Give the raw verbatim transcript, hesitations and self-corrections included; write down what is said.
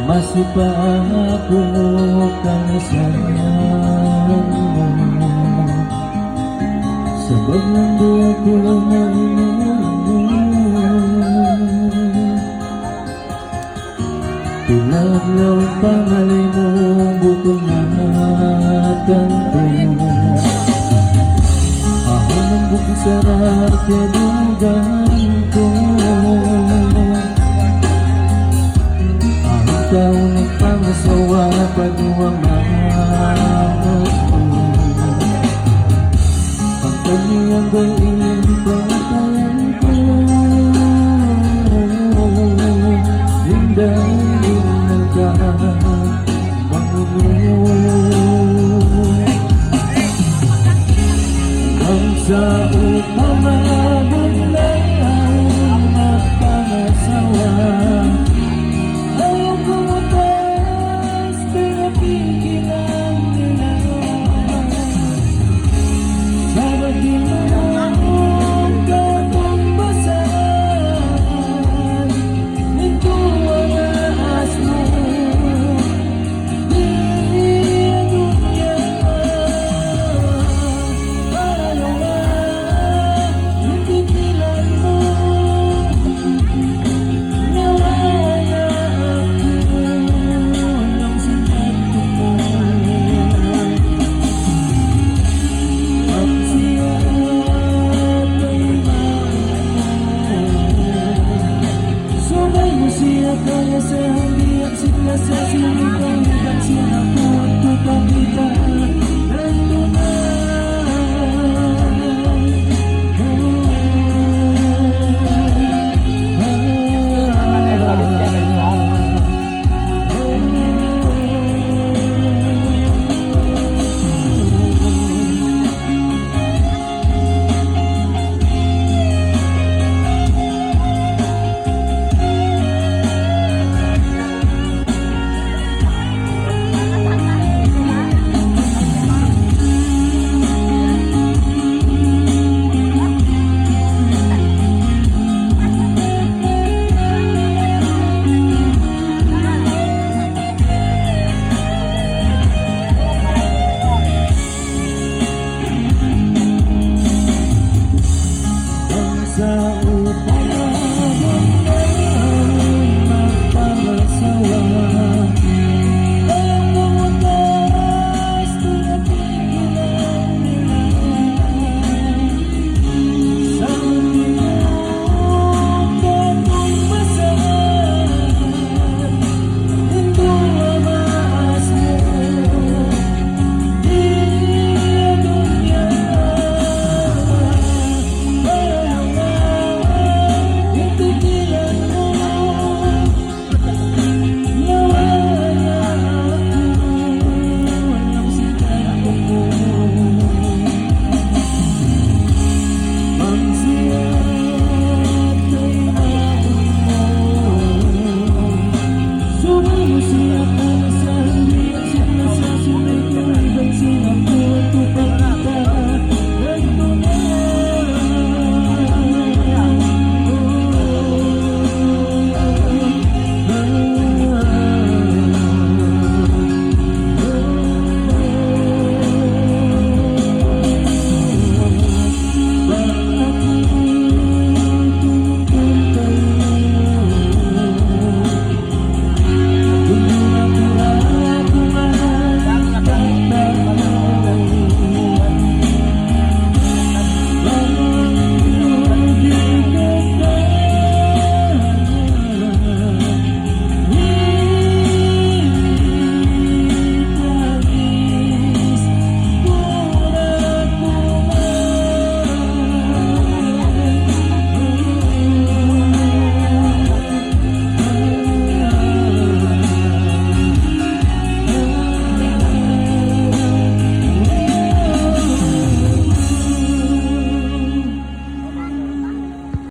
Masi pa aku kalasahan mu. Sabab nandun aku na imu. Pinaglaw pangali mu bukun na tantu. Awn bukun sarap ya dugan ku. Awn tau nagpangasawa pa duwa maas ku. Ang kaniya bang ini pangatayan ku? Inday, inday ka. Bang sa upama bundang ang magpangasawa, ayaw ku matas, pinapikiran nila. Sabab di' mu alam kapagbasaan, mintu wa maas mu. Subay mu siya kaya sa hangin at sila sa sumili.